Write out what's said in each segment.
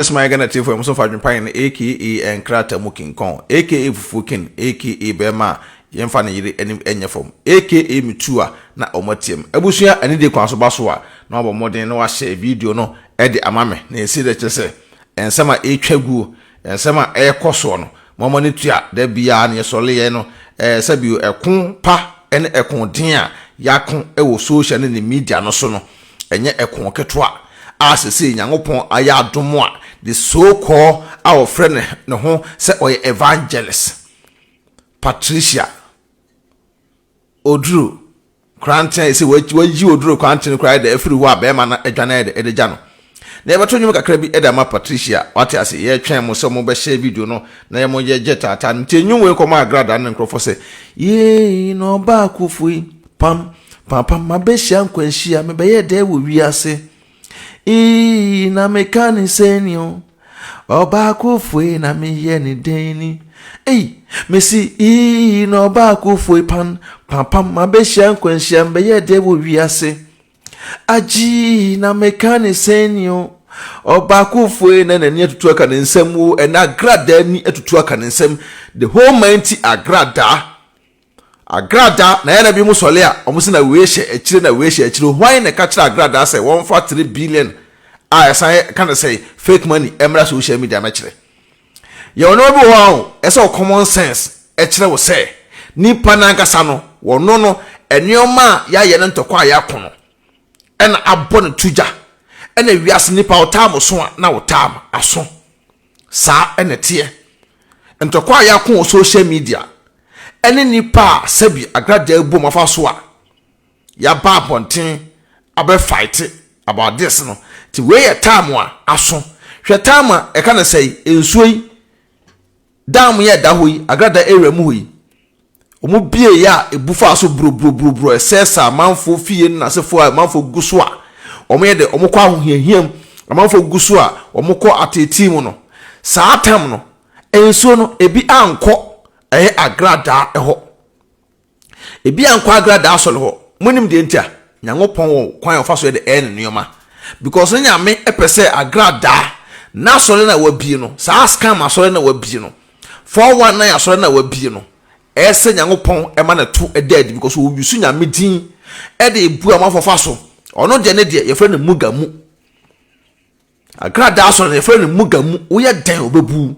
Ismail Ghana tiefo ɛmo so fa adwempa no aka nkrata mu King Kong, aka Fufuo King, aka bɛrima a yɛmfa ne yere anim nyɛ fam, aka Metu a na ɔmo ateam. Abusua anidie kwan so ba so a, na wabɔ mmɔden na wahyɛ video no de ama me. Na ɛsi dɛ kyerɛ sɛ nsɛm a ɛretwa guo, nsɛm a ɛrekɔ soɔ no, mɔmɔ ne tua da biara no yɛsɔre yɛ no sɛbio ɛko pa ne ɛko den a yɛako wɔ social ne ne media no so no, ɛnyɛ ɛko ketewa a sesei Nyankopɔn ayɛ adom a the so called a wɔfrɛ ne ho sɛ ɔyɛ evangelist Patricia Oduro Kranten a ɛsɛ wayi Oduro Kranten koraa de afiri hɔ a bɛrima no adwane ayɛ de ɛde gya no. Na yɛbɛto nnwom kakra bi de ama Patricia, wate ase, yɛretwɛn mo sɛ mobɛhyɛ video no na yɛ mo yɛ gye taataa no. Nti nnwom wei kɔma agradaa ne nkurɔfoɔ sɛ, Yei na ɔbaakofo yi, pam, pam, pam, mabɛhyia nkwanhyia, mebɛyɛ dɛ wɔ wiase. Ii, na meka ne sɛn ni o, ɔbaakofo yi na meyɛ ne dɛn ni. Ei, mesi ii na ɔbaakofo yi pan, pam, pam, mabɛhyia nkwanhyia, mebɛyɛ dɛ wɔ wiase. Agyii na meka ne sɛn ni o. Ɔbaakofo yi na n'ani atutu aka ne nsam o, ɛna agradaa ni atutu aka ne nsam. The whole mighty agradaa. Agradaa, na yɛn na bi mu sɔle a, wɔn sɛ na wei hyɛ akyire na wei hyɛ akyire. Hwan na ɛka kyerɛ agradaa sɛ wɔmfa 3 billion a ɛsan yɛ ka ne sɛ fake money ɛmmra social media mɛkyerɛ. Yɛwɔ nneɛma bi wɔ hɔ a ɛsɛ wɔ common sense ɛkyerɛ wo sɛ nipa n'ankasa no wɔno no nneɛma a yɛayɛ no ntɔkwa a yɛako no ɛna abɔ no to gya, ɛna wiase nipa ɔtaa mo so a na ɔtaa mo aso. Saa ɛna ɛteɛ. Ntɔkwa a yɛako wɔ social media ɛne nipa a sɛbi agradaa bom afa so a yɛaba abɔnten abɛ fight about this no. Nti wei yɛ time a aso. Hwɛ time a ɛka no sɛ nsuo yi dam yɛ da hɔ yi, agrada area mu hɔ yi, wɔn bie yɛ a ebu fa so buroburoburoburo ɛsɛɛsɛ amanfoɔ fie ne n'asefoɔ a amanfoɔ gu so a wɔn yɛ de wɔn kɔ ahohiahia mu, amanfoɔ gu so a wɔn kɔ ateetee mu no, saa time no nsuo no ebi ankɔ ɛyɛ agradaa ɛhɔ, ebi ankɔ agradaa asɔre hɔ. Mo nim deɛ nti a Nyankopɔn wɔ kwan a ɔfa so yɛ de ɛyɛ ne nneɛma, because ne Nyame ɛpɛ sɛ agradaa n'asɔre na wabie no, saa scam asɔre na wabie no, 419 asɔre na wabie no, ɛyɛ sɛ Nyankopɔn ɛma ne to ɛda adi, because wɔyusu Nyame din ɛde ebu amanfoɔ fa so. Ɔno deɛ ne deɛ yɛfrɛ no muga mu agradaa asɔre no, yɛfrɛ no muga mu. Woyɛ dɛn obɛbu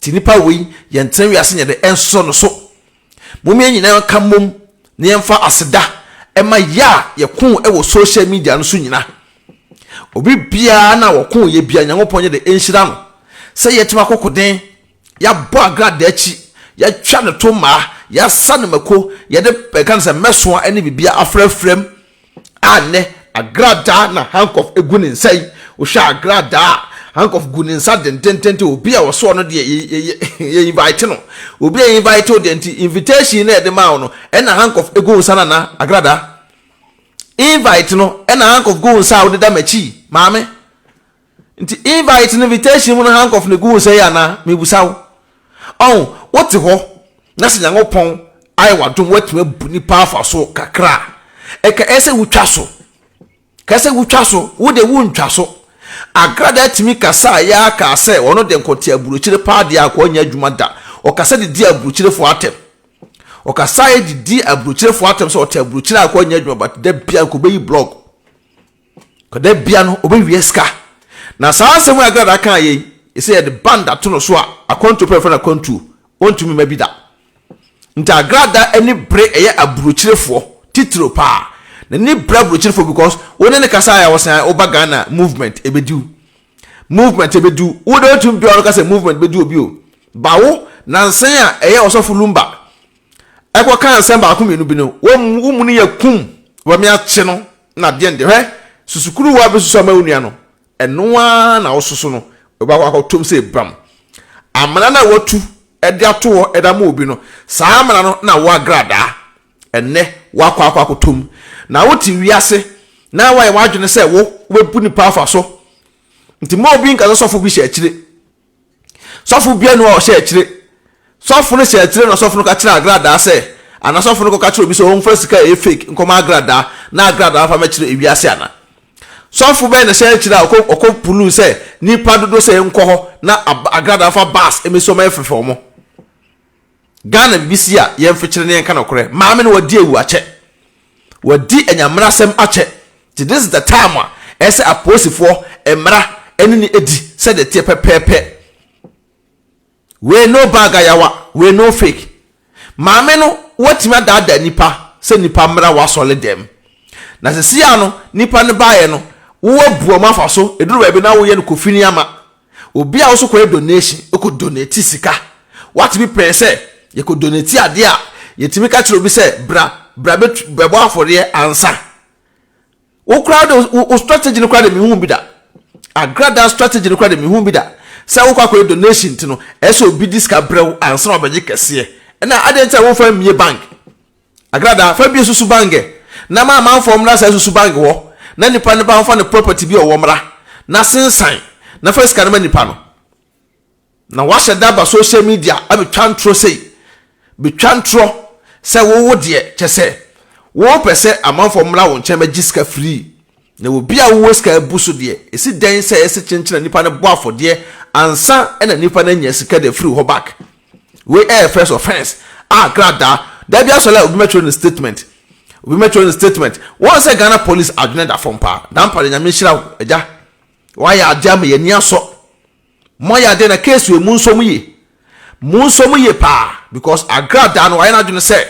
nti nipa wei yɛntena wiase nyɛ de ɛnsɔ no so. Mom yɛn nyinaa ka mmom na yɛmfa aseda ɛma yɛ a yɛko ɛwɔ social media no so nyina. Obi biara na wɔko yɛ bia, Nyankopɔn yɛ de ɛnhyira no sɛ yɛtumi akɔkoden, yɛabɔ agradaa akyi, yɛatwa ne to mmaa, yɛasa ne mako, yɛde ɛka no sɛ mmɛsoa ne bibia afrɛfrɛm a nnɛ agradaa na handcuff egu ne nsa yi. Wohwɛ agradaa a handcuff gu ne nsa dendendenden. Obi a wɔsoɔ no deɛ yɛ invite no, obi a invite wo deɛ, nti invitation na yɛde maa wo no ɛna handcuff egu wo nsa. Nana agradaa, invite no ɛna handcuff gu wo nsa a wode da m'akyi maame. Nti invite no, invitation mu no, handcuff no gu wo nsa yi anaa? Mebusa wo. Ɔn wote hɔ na sɛ Nyankopɔn ayɛ wadom woatumi abu nipa afa so kakra a, ɛka ɛsɛ wotwa so, ka sɛ wotwa so, wo de wontwa so. Agrada atumi kasa a yɛaka sɛ ɔno de nkɔte aburokyire paa deɛ akɔ ɔnyɛ adwuma da. Ɔkasa de di aburokyirefoɔ atɛm, ɔkasa yɛ de di aburokyirefoɔ atɛm sɛ ɔte aburokyire akɔ ɔnyɛ adwuma, but da bia nkɔ bɛyi blog kɔda bia no ɔbɛwia sika. Na saa asɛm yi agrada kaa yɛ yi sɛ yɛde band ato no so a akwantuo pɛ fɛ no akwantuo ɔntumi ma bi da. Nti agrada ani bere ɛyɛ aburokyirefoɔ titiro paa, n'ani bere aburokyirefoɔ because wo ne ne kasa a wɔsan woba Ghana movement ebediw, movement ebediw wo de otumi bia ɔno kasa movement bedi obi o bawo. Nansan a ɛyɛ Ɔsɔfo Lumba ɛkɔ ka nsɛm baako mmienu bi no, wɔn mu no yɛ kum wɔn akye no na deɛ nde hwɛ susukuru wa bɛsusu ama wo nua no, ɛno ara na wososo no wobɛkɔ akɔtom sɛ bam amena no a watu ɛde ato hɔ ɛde ama obi no. Saa amena no na wo agradaa ɛnɛ wakɔ akɔtom na wote wiase na wayɛ w'adwene sɛ wo wobɛbu nipa afa so. Nti ma obi nkasa sɔfo bi hyɛ akyire, sɔfo bia no a ɔhyɛ akyire, sɔfo no hyɛ akyire na sɔfo no ka kyerɛ agradaa sɛ ana sɔfo no kɔka kyerɛ obi sɛ ɔmfa sika a ɛyɛ fake nkɔma agradaa na agradaa fa mɛkyerɛ ewiase ana. Sɔfo bɛn na hyɛ akyire a ɔkɔ ɔkɔ puluu sɛ nipa dodo sɛ nkɔ hɔ na agradaa fa bus mmesi wɔn ɛfɛfɛ wɔn. Ghana bibi si a yɛn mfekyere ne yɛn ka nɔkorɛ. Maame no wadi awu akyɛ. Wadi anyammerasɛm akyɛ. Nti this is the time a ɛsɛ apolisifoɔ mmara ɛne ne edi sɛdeɛ ɛteɛ pɛpɛɛpɛ. Wei no bag ayawa, wei no fake. Maame no watumi adaadaa nipa sɛ nipa mmra w'asɔre dɛm. Na sɛsi a no nipa no baeɛ no wo abu wɔn afa so, ɛduru baabi na woyɛ no kofini ama. Obi a wo so kɔyɛ donation, wokɔ donate sika. Watumi pɛn sɛ yɛkɔ donate adeɛ a yɛtumi ka kyerɛ obi sɛ bra, bra bɛbɔ afɔreɛ ansa. Wo koraa de wo strategy no koraa de mehu bi da. Agradaa strategy no koraa de mehu bi da. Sɛ wokɔ akɔyɛ donation nti no, ɛsɛ sɛ obi di sika brɛ wo ansa na wabɛgye kɛseɛ. Ɛna adeɛ nti a womfa mmie bank. Agradaa, fa bie susu bank ɛ. Na ma amanfoɔ mmra saa susu bank hɔ. Na nipa no ba mfa ne property bi a ɔwɔ mmra. Na sensan. Na fa sika no ma nipa no. Na wahyɛ da aba social media abɛtwa ntorɔ sei, bɛtwa ntorɔ sɛ wo wo deɛ kyɛ sɛ wo pɛ sɛ amanfoɔ mmra wo nkyɛn bɛgye sika free. Na obi a wowɔ sika abu so deɛ, ɛsi dɛn sɛ ɛsɛ kyenkyen a nipa no bɔ afɔdeɛ ansa na nipa no anya sika de afiri hɔ back. Wei ɛyɛ first offence a krataa da bi asɔre a obi mɛtwerɛ no statement, obi mɛtwerɛ no statement. Wɔn sɛ Ghana police adwene da fam paa. Dampare Nyame nhyira wo agya, wayɛ adeɛ ama yɛn ani asɔ. Moayɛ adeɛ na case wei monsɔ mu yie. Monsɔ mu yie paa because Agradaa no wayɛ n'adwene sɛ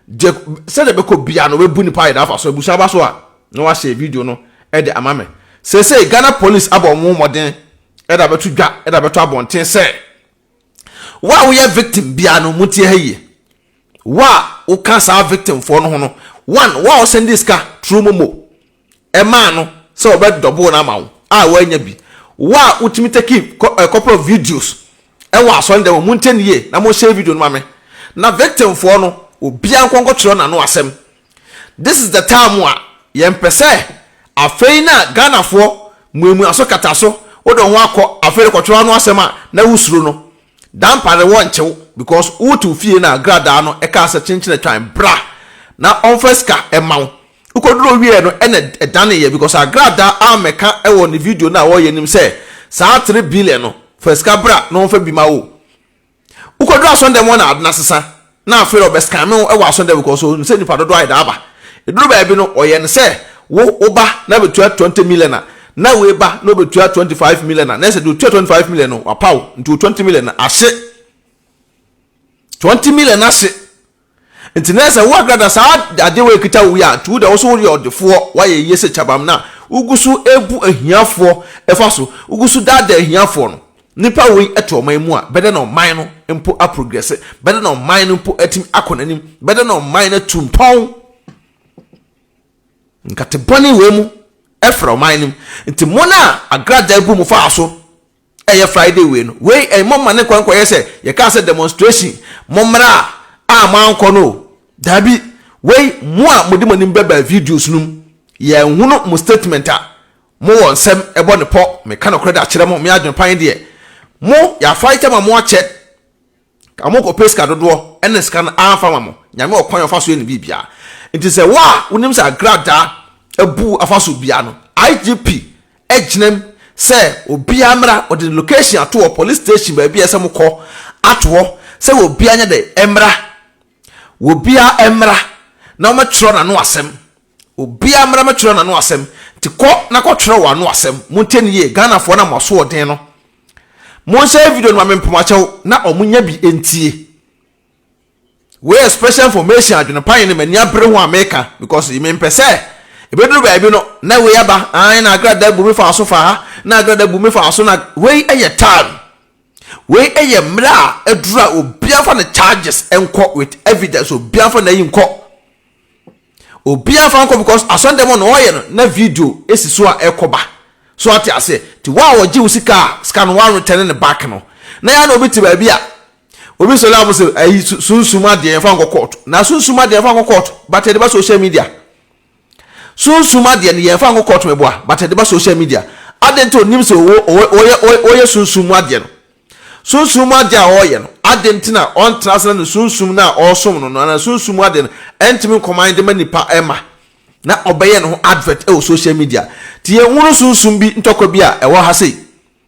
deɛ sɛdeɛ ɛbɛkɔ biara no ɔbɛbu nipa ayɛ afa so abusua aba so a na wahyɛ video no de ama me. Seesei Ghana police abɔ wɔn ho mmɔden de abɛto dwa de abɛto abɔnten sɛ wo a woyɛ victim biara no montie ha yie. Wo a woka saa victim foɔ no ho no one wo a wɔsɛnde sika through momo ɛmaa no sɛ ɔbɛ double no ama wo a woannya bi. Wo a wotumi take a couple of videos ɛwɔ asɔre dɛm hɔ, montie no yie na mo share video no ma me. Na victim foɔ no, obiara nkɔ nkɔtwerɛ n'ano asɛm. This is the time a yɛmpɛ sɛ afei na Ghanafoɔ muamua so kata so, wode wo ho akɔ afei de kɔtwerɛ ano asɛm a na wosuro no. Dampare wɔ nkyew because wo te wo fie na agradaa no ɛkaa sɛ kyenkyen atwan bra na ɔnfa sika ɛma wo. Wokɔduru wieɛ no ɛna ɛdaneeɛ because agradaa ammɛka ɛwɔ ne video no a ɔɔyɛ nim sɛ saa 3 billion no fa sika bra na ɔnfa bi ma wo. Wokɔduru asɔndɛm hɔ na ade no asesa na afei ɔbɛ scam wo ɛwɔ asɔndɛm because onim sɛ nipa dodoɔ ayɛ dɛ aba. Ɛduru baabi no ɔyɛ no sɛ wo wo ba na bɛtua 20 million a na wei ba na ɔbɛtua 25 million a na ɛsɛ deɛ ɔtua 25 million no wapaw nti wo 20 million no ahye. 20 million ahye. Nti na sɛ wo agrada saa adeɛ wei kita wo yi a, nti wo deɛ wo so woyɛ ɔdefoɔ, woayɛ yie sɛ kyabam na wogu so ebu ahiafoɔ ɛfa so, wogu so daadaa ahiafoɔ no. Nipa wei ɛte ɔman mu a, bɛdɛ na ɔman no mpo aprogrɛse, bɛdɛ na ɔman no mpo atumi akɔ n'anim, bɛdɛ na ɔman no atu mpɔn. Nkate bɔne wei mu ɛfra ɔman no mu. Nti mo no a agradaa bu mo faa so ɛyɛ Friday wei no, wei ɛmmɔ mma ne nkɔ nkɔyɛ sɛ yɛkaa sɛ demonstration, mommra a moankɔ no o. Daabi, wei mo a mode mo anim bɛba videos no mu, yɛnhunu mo statement a mowɔ nsɛm ɛbɔ ne pɔ, meka nokorɛ de akyerɛ mo, me adwene pan deɛ, mo yɛafight ama mo akyɛ. Ka mo kɔ pɛ sika dodoɔ ɛna sika no anfa ma mo. Nyame wɔ kwan a ɔfa so yɛ ne biribiara. Nti sɛ wo a wonim sɛ agradaa abu wo afa so biara no, IGP gyinam sɛ obiara mmra, ɔde ne location ato hɔ, police station baabi a ɛsɛ mo kɔ ato hɔ sɛ obiara nyɛ dɛ mmra. Obiara mmra na wɔmɛtwerɛ n'ano asɛm. Obiara mmra mɛtwerɛ n'ano asɛm. Nti kɔ na kɔtwerɛ w'ano asɛm. Montie no yie, Ghanafoɔ no a mo asoɔden no. Monhyɛ video no ma me mpomakyɛw na ɔmo nya bi ntie. Wei yɛ special information adwene ne m'ani abere ho a meka because mempɛ sɛ ebeduru baabi no na wei aba an na agrada bu me fa so fa ha na agrada bu me fa so na wei yɛ time. Wei yɛ mmerɛ a aduru a obiara fa ne charges nkɔ with evidence, obiara fa n'ayi nkɔ. Obiara fa nkɔ because asɔndɛm na ɔyɛ no na video esi so a ɛkɔ ba. So ate aseɛ? Nti wo a wɔgye wo sika a sika no wɔn return ne back no. Na yɛn na obi te baabi a obi sɔrɔ a wɔn sɛ ayi sunsum adeɛ yɛn fa nkɔ court. Na sunsum adeɛ yɛn fa nkɔ court but yɛde ba social media. Sunsum adeɛ no yɛn fa nkɔ court mɛboa but yɛde ba social media. Adeɛ nti onim sɛ ɔwɔ ɔyɛ ɔyɛ sunsum mu adeɛ no. Sunsum mu adeɛ a ɔreyɛ no, adɛn nti na ɔntena ase na ne sunsum no a ɔresom no no anaa sunsum mu adeɛ no ɛntumi nkɔman de ma nipa ɛma? na ɔbɛyɛ ne ho advert wɔ social media. Nti yɛnhunu sunsum bi ntɔkwa bi a ɛwɔ ha sei.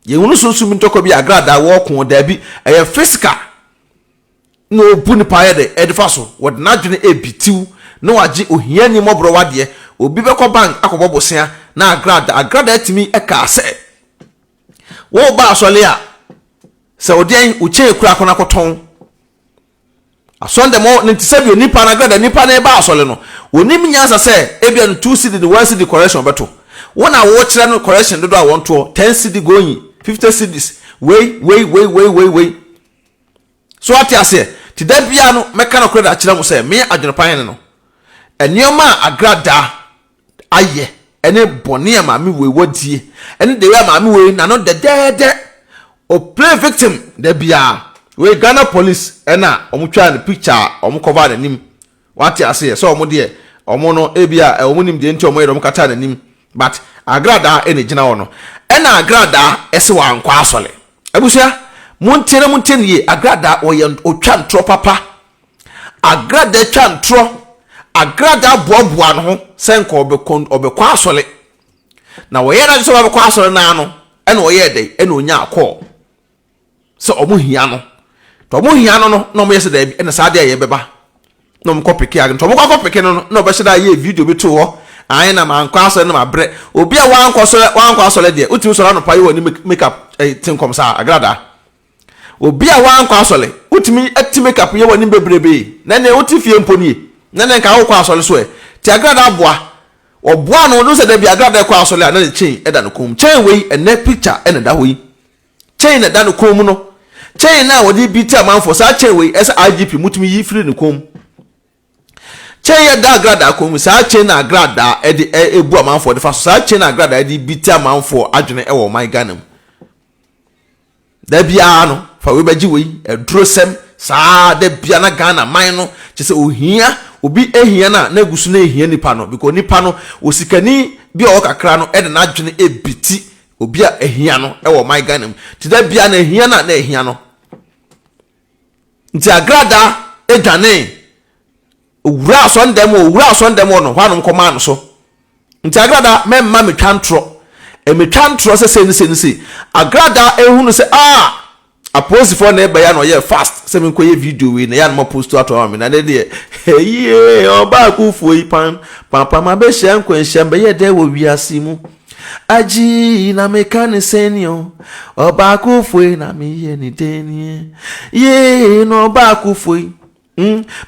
Yɛnhunu sunsum bi ntɔkwa bi a agradaa wɔɔko, daabi, ɛyɛ physical na ɔbu nipa ayɛ dɛ ɛde fa so. Wɔde n'adwene ɛrebitiw na wagye ohiani mmɔborɔwa deɛ. Obi bɛkɔ bank akɔbɔ bosea na agradaa, agradaa tumi kaa sɛ woreba asɔre a, sɛ ɔdeɛn, wo chain kura akɔ no akɔtɔn. Asɔre dɛm ɔ ne te sɛ bi onipa no agrada nipa no reba asɔre no, onim nyansa sɛ ebia no 2 cedi ne 1 cedi correction ɔbɛto. Wo na wokyerɛ no correction dodoɔ a wɔntoɔ, 10 cedi going, 50 cedis, wei, wei, wei, wei, wei, wei. So ate aseɛ? Te da bia no mɛka no korɛ de akyerɛ mo sɛ me adwene pa hene no, nneɛma a agradaa ayɛ ɛne bɔne a maame wei wadie ɛne deɛ a maame wei n'ano dɛdɛɛdɛ o play victim da biara wei. Ghana Police ɛna wɔn twa ne picture a wɔn cover n'anim. Wate aseɛ sɛ wɔn deɛ wɔn no ebi a wɔn nim deɛ nti wɔn yɛ dɛ wɔn kata n'anim, but agradaa ɛna gyina hɔ no ɛna agradaa ɛsɛ wɔn ankɔ asɔre. Abusua, montie na montie ne yie. Agradaa ɔyɛ otwa ntorɔ papa. Agradaa twa ntorɔ. Agradaa boaboa ne ho sɛ nka ɔbɛkɔ asɔre na wɔyɛ n'adwe sɛ ɔbɛkɔ asɔre naa no, ɛna ɔyɛ dɛ ɛna onya akɔɔ sɛ ɔmo hia no nti ɔmo hia no na ɔmo yɛ sɛ daabi, ɛna saa deɛ a yɛbɛba na ɔmo kɔ pick ag nti ɔmo kɔ akɔ pick no na ɔbɛhyɛ dɛ ayɛ video bi to hɔ ayi na mankɔ asɔre na mabrɛ. Obi a wankɔ asɔre deɛ, wotumi sɔrɔ anɔpa yi wɔ ne makeup ɛyɛ te nkɔm saa. Agradaa, obi a wankɔ asɔre wotumi ti makeup yɛ wɔ anim bebrebe na nea wote fie mpo nie na ne nka wokɔ asɔre so ɛ. Ti agradaa boa ɔboa no no sɛ dabi agradaa kɔ asɔre a na ne chain ɛda ne kɔn mu. Chain wei ɛnɛ picture ɛna da hɔ yi, chain na ɛda ne kɔn mu no, chain na wɔde bi ti amanfoɔ. Saa chain wei ɛsɛ IGP mutumi yi firi ne kɔn mu. Chain yɛ da agradaa kɔn mu. Saa chain na agradaa ɛde ɛbu amanfoɔ de fa so. Saa chain na agradaa ɛde bi ti amanfoɔ adwene ɛwɔ ɔman Ghana mu. Da biara no fa wei bɛgye wei aduro sɛm saa da bia na Ghana man no kyɛ sɛ ohia obi ehia na na egu so na ehia nipa no because nipa no osikani bi a ɔwɔ kakra no ɛde n'adwene ebiti obi a ehia no ɛwɔ ɔman Ghana mu. Te da bia na ehia na ehia no nti agradaa edwane owura asɔndɛm wɔ owura asɔndɛm wɔ no hɔ anom kɔmaa no so. Nti agradaa mɛmma metwa ntorɔ, metwa ntorɔ sɛ sei ne sei ne sei. Agradaa ehunu sɛ aa apolisifoɔ na ɛbɛyɛ na ɔyɛ fast sɛ menkɔyɛ video wei na yɛ anoma post ato ama me na ne deɛ yie. Ɔbaa kufuo yi pan pampam abɛhyia nkwanhyia bɛyɛ dɛ wɔ wiase mu agyi na meka ne sɛni o. Ɔbaa kufuo yi na meyɛ ne dɛnie yie na ɔbaa kufuo yi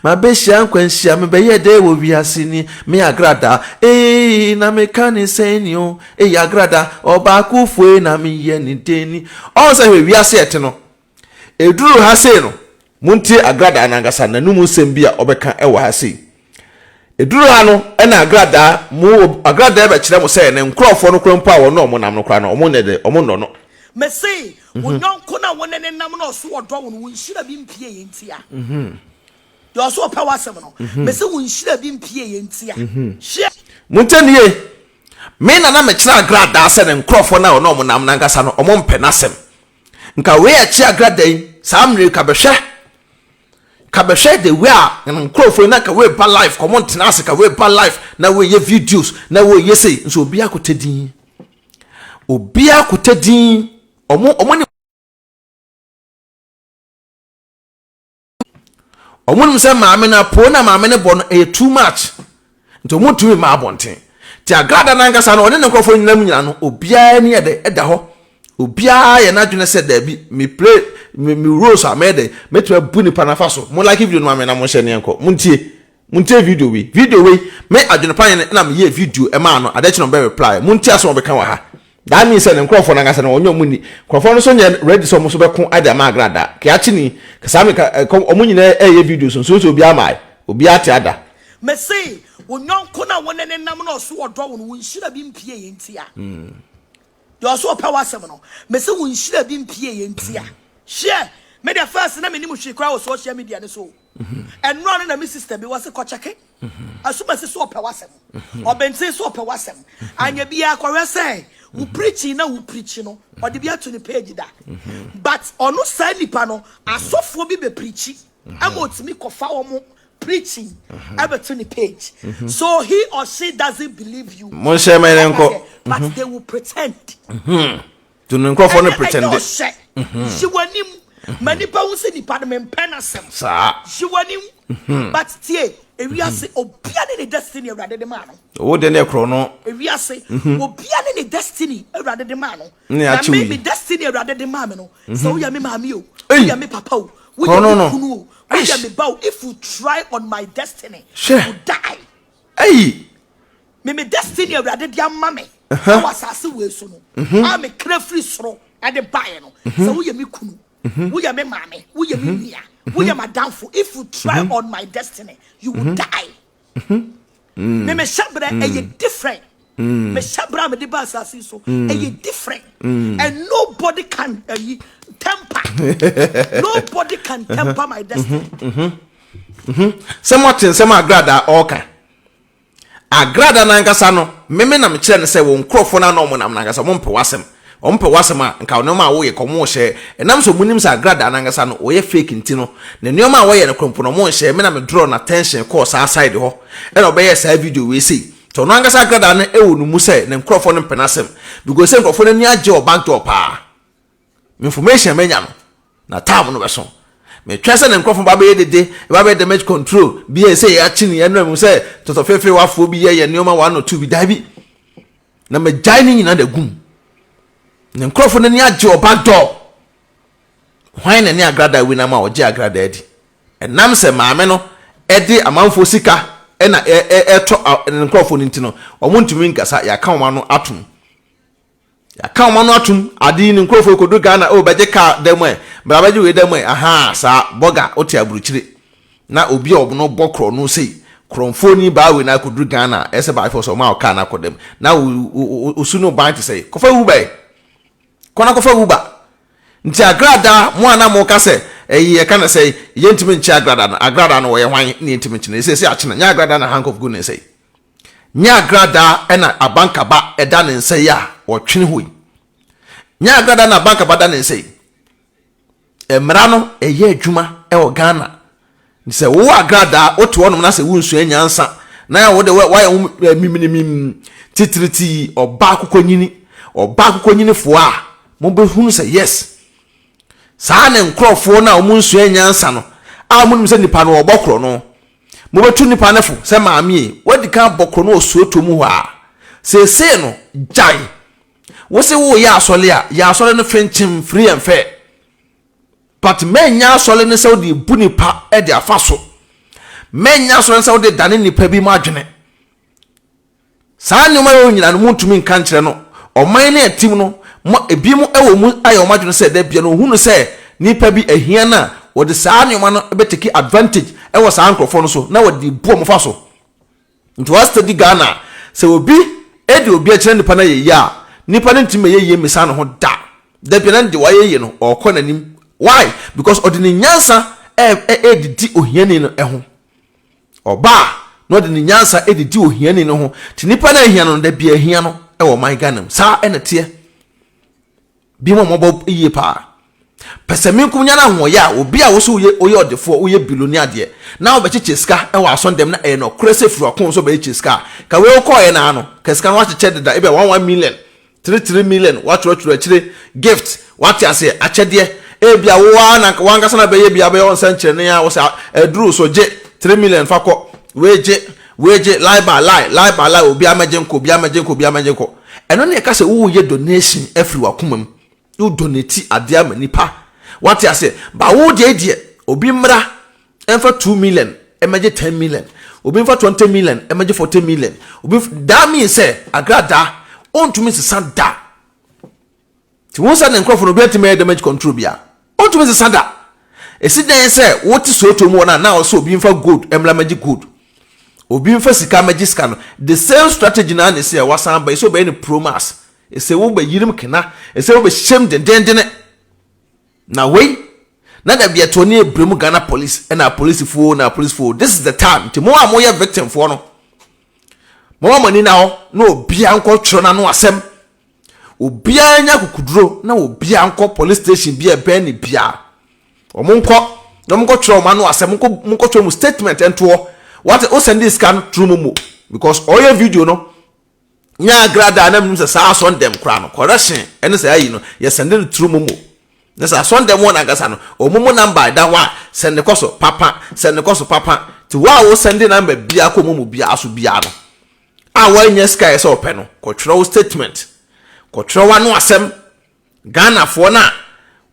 mabɛhyia nkwanhyia mebɛyɛ dɛ wɔ wiase ni me agrada ee na meka ne sɛni o. Eyi agrada ɔbaa kufuo yi na meyɛ ne dɛni. Ɔn sɛ hwɛ wiase ɛte no eduru ha sei no, montie agradaa nankasa n'anum nsɛm bi a ɔbɛka ɛwɔ ha sei. Eduru ha no ɛna agradaa mo agradaa bɛkyerɛ mo sɛ ne nkurɔfoɔ no kora mpo a wɔn a wɔn nam no kora no wɔn nyɛ dɛ wɔn nnɔ no. Mese wo nyɔnko na wo ne ne nam na ɔso ɔdɔ wo no, wo nhyira bi mpie yɛ ntia deɛ ɔso ɔpɛ w'asɛm no. Mese wo nhyira bi mpie yɛ ntia hwɛ. Montie nie, me nana mekyerɛ agradaa sɛ ne nkurɔfoɔ no a ɔne ɔmo nam nankasa no ɔmo mpɛ n'asɛm. Nka wei akyi agradaa yi saa mmerɛ ka bɛhwɛ ka bɛhwɛ the way a nkurɔfoɔ yi na ka wei ba live kɔmɔ ntena ase ka wei ba live na wei yɛ videos na wei yɛ sei nso obi akɔtɛ din, obi akɔtɛ din. Ɔmo ne ɔmo nim sɛ maame no apo na maame no bɔ no ɛyɛ too much nti ɔmo ntumi mma abɔnten. Nti agrada nankasa no ɔne ne nkurɔfoɔ nyinam nyinaa no obiara ni yɛ dɛ ɛda hɔ. Obiara yɛ n'adwene sɛ daabi, me play me roles a mɛyɛ dɛ mɛtumi abu nipa nafa so. Mo like video no ma me na mo nhyɛ ne nkɔ. Mo ntie, mo ntie video wei. Video wei me adwene pa yɛn na me yɛ video ɛmaa no adeɛ kyerɛ ɔbɛ reply. Mo ntie asɛm ɔbɛka wɔ ha. That means sɛ ne nkurɔfoɔ nankasa no ɔnyɛ ɔmo ni nkurɔfoɔ no so nyɛ ready sɛ ɔmo so bɛko ade ama agrada keakye ni saa mi ka ɛkɔm ɔmo nyinaa ɛyɛ video so nso obiara maa obiara te ada. Mese wo nyɔnko na wo ne ne nam na ɔso ɔdɔ wo no, wo nhyira bi mpie yɛ ntia deɛ ɔso ɔpɛ w'asɛm no. Mese wo nhyira bi mpie yɛ ntia hwɛ. Me deɛ first na menim hwee koraa wɔ social media ne so. Ɛnora no na me sister bi wɔ se kɔkyɛke asomasi so ɔpɛ w'asɛm, ɔbɛnten so ɔpɛ w'asɛm anya biara kɔhwɛ sɛ wo preaching na wo preach no ɔde bi ato ne page da. But ɔno saa nipa no asɔfoɔ bi bɛ preach ama otumi kɔfa wɔn. preaching ɛbɛto ne page. So he or she doesn't believe you. Monhyɛ ma yɛn nkɔ. But they will pretend. To ne nkurɔfoɔ no pretend. Ɛnyɛ ɔhyɛ. Yi w'anim. Ma nipa hu sɛ nipa no mempɛ n'asɛm. Saa. Yi w'anim. But tie, ewiase obia ne ne destiny Awurade de maa no. Wo de ne korɔ no. Ewiase obia ne ne destiny Awurade de maa no. Ne Na akyew me yi. me destiny Awurade de maa me no. Sɛ woyɛ me maame o, Ei. woyɛ me papa o, Korɔ woyɛ no me no. kunu o, woyɛ Eish. me ba o, if you try on my destiny, Hwɛ. you will die. Ei. Me destiny Awurade de ama me ɛwɔ asase wei so no, a me kra firi soro ɛde baeɛ no, sɛ woyɛ me kunu, woyɛ me maame, woyɛ me nua, woyɛ m'adamfo, if you try on my destiny, you will die. Me hyɛ berɛ ɛyɛ different. Me hyɛ berɛ a mede ba asase yi so ɛyɛ different, and nobody can temper. Nobody can temper my destiny. Sɛ moate nsɛm a Agradaa ɔreka. Agrada no ankasa no, meme na mekyerɛ no sɛ wɔn nkurɔfoɔ no a na wɔnam no ankasa, wɔmpɛ w'asɛm. Wɔmpɛ w'asɛm a, nka nneɛma a woyɛ ka wɔnhyɛ. Ɛnam sɛ wɔnim sɛ Agrada no ankasa no, ɔyɛ fake nti no, ne nneɛma a wɔyɛ no koraa mpo no, wɔnhyɛ. Me na me draw n'attention kɔɔ saa side hɔ, ɛna ɔbɛyɛɛ saa video wei sei. Nti ɔno ankasa Agrada no wɔ ne mu sɛ ne nkurɔfoɔ no mpɛ n'asɛm. Because sɛ nkurɔfoɔ no ani agye wɔ back door paa. Me information a manya no, na time no bɛso. Metwɛn sɛ ne nkurɔfo ba bɛyɛ dede, ba bɛyɛ damage control bi a ɛsɛ yɛakye ne ɛno mu sɛ tɔtɔfeefeewafoɔ bi yɛ yɛ nneɛma one or two bi daabi. Na magyae ne nyinaa da gum. Ne nkurɔfo no ani agye ɔba dɔ. Hwan na ne agradaa wi nam a ɔgye agradaa di? Ɛnam sɛ maame no de amanfoɔ sika na ɛtɔ ne nkurɔfoɔ no nti no, wɔn ntumi nkasa, yɛaka wɔn ano atom. Yɛaka wɔn ano atom, ade yi ne nkurɔfoɔ kɔduru Ghana, oh bɛgye car da mu ɛ, bra bɛgye wei da mu ɛ, ahaa saa, bɔga wote aburukyire na obi a ɔno bɔ korɔno sei, korɔmfoɔ ni baa wei na akɔduru Ghana a, ɛsɛ by force ɔma wo car no akɔ da mu, na wo wo su ne wo ban te sɛ, kɔfa Uber ɛ, kɔ na kɔfa Uber. Nti agradaa, mo a na moka sɛ, ɛyi yɛka no sɛ, yɛntumi nkye agradaa no, agradaa no wɔyɛ hwan ne yɛntumi nkye no, ɛsɛ sɛ akye no, nyɛ agradaa na handcuff gu ne nsa yi. Nyɛ agradaa na abankaba da ne nsa yi a ɔtwene hɔ yi. Nyɛ agradaa na abankaba da ne nsa yi. Mmara no ɛyɛ adwuma wɔ Ghana. Sɛ wowɔ agradaa wote hɔnom na sɛ wonsua nyansa na wode woayɛ wo miminimim titiritii ɔba akokɔnyini ɔba akokɔnyinifoɔ a mobɛhunu sɛ yes saa ne nkurɔfoɔ no a wɔnsua nyansa no a wɔnim sɛ nipa no ɔbɔ korɔ no Mobɛtu nnipa no fo sɛ, Maame ei, woadi kan abɔ korɔ no wɔ suotuo mu hɔ a, seesei no, gyae. Wo se woreyɛ asɔre a, yɛ asɔre no fenkyem, free and fair. But mɛnyɛ asɔre no sɛ wode rebu nnipa de afa so. Mɛnyɛ asɔre no sɛ wode dane nnipa bi mu adwene. Saa nneɛma yi nyinaa no, montumi nka nkyerɛ no. Ɔman no a ɛte mu no, mo, ebinom wɔ mu ayɛ wɔn adwene sɛ da bia no wɔhunu sɛ nnipa bi ahia no a, wɔde saa nneɛma no bɛtake advantage wɔ saa nkurɔfoɔ no so na wɔde bu wɔn fa so. Nti wɔn study Ghana a, sɛ obi de obi akyerɛ nipa no ayɛ yie a, nipa no ntumi mɛyɛ yie mmisa ne ho da. Da bia na deɛ wayɛ yie no, ɔrekɔ n'anim. Why? Because ɔde ne nyansa ɛredidi ohiani no ho. Ɔba a, na ɔde ne nyansa didi ohiani no ho. Nti nipa no a ahia no no, da bi ahia no wɔ ɔman Ghana mu. Saa na ɛteɛ. Bi mu a wɔbɔ yie paa. Pɛsɛmenkom nya no ahoɔyɛ a, obi a wosɛ woyɛ woyɛ ɔdefoɔ, woyɛ bilonia deɛ, na wobɛkyekyɛ sika wɔ asɔndɛm na ɛyɛ nɔkorɛ sɛ firi w'akoma mu sɛ wobɛkyekyɛ sika a, ka wei wokɔɔyɛ no ara no, ka sika no woakyekyɛ deda, ebia 1 1 million, 3 3 million woatwerɛtwerɛ akyire, gift, wate aseɛ, akyɛdeɛ, ebia wo ara na w'ankasa na bɛyɛ bi abɛyɛ wo nsɛnkyerɛnne a wosɛ aduru so gye 3 million fa kɔ, wei gye, wei gye, lie by lie, lie by lie, obiara mɛgye nkɔ, obiara mɛgye nkɔ, obiara mɛgye nkɔ. Ɛno ne yɛka sɛ woreyɛ donation afiri w'akoma mu, wo donate adeɛ ama nipa, wate aseɛ, ba wo deɛ deɛ obi mmra ɛmfa 2 million ɛmɛgye 10 million, obi mfa 20 million ɛmɛgye 40 million, obi that means sɛ agradaa ɔntumi nsesa da. Nti wɔn sɛ ne nkurɔfoɔ no obi antumi ɛyɛ damage control bia ɔntumi nsesa da. Esi dan sɛ wote sooto mu wɔ no a na ɔsɛ obi mfa gold ɛmla mɛgye gold, obi mfa sika mɛgye sika no, the same strategy na ne sɛ wasan ba ɛsɛ ɔbɛyɛ no promas, ɛsɛ wo bɛyirim kena, ɛsɛ wo bɛhyɛm dendendene. Na wei na da bi ɛtoɔ ne ebire mu Ghana police ɛna apolisifoɔ na apolisifoɔ, this is the time. Nti mo a moyɛ victim foɔ no, mo ma mo ani na hɔ na obiara nkɔ twerɛ n'ano asɛm, obiara nya kukuduro na obiara nkɔ police station bi a ɛbɛn ne biara, wɔn nkɔ. Na monkɔtwerɛ wɔn ano asɛm, monkɔ monkɔtwerɛ mo statement ntoɔ. Wate, wo sɛnde sika no through momo because ɔyɛ video no nyɛ agradaa na menim sɛ saa asɔndɛm koraa no correction ɛne saa ayi no yɛ sɛnde no through momo. Na sɛ asɔndɛm wɔ n'ankasa no, wɔn momo number ɛda hɔ a sɛnde kɔ so papa, sɛnde kɔ so papa. Nti wo a wo sɛnde number biara kɔ momo biara so biara no a woannya sika a ɛsɛ sɛ ɔpɛ no, kɔtwerɛ wo statement, kɔtwerɛ w'ano asɛm. Ghanafoɔ no a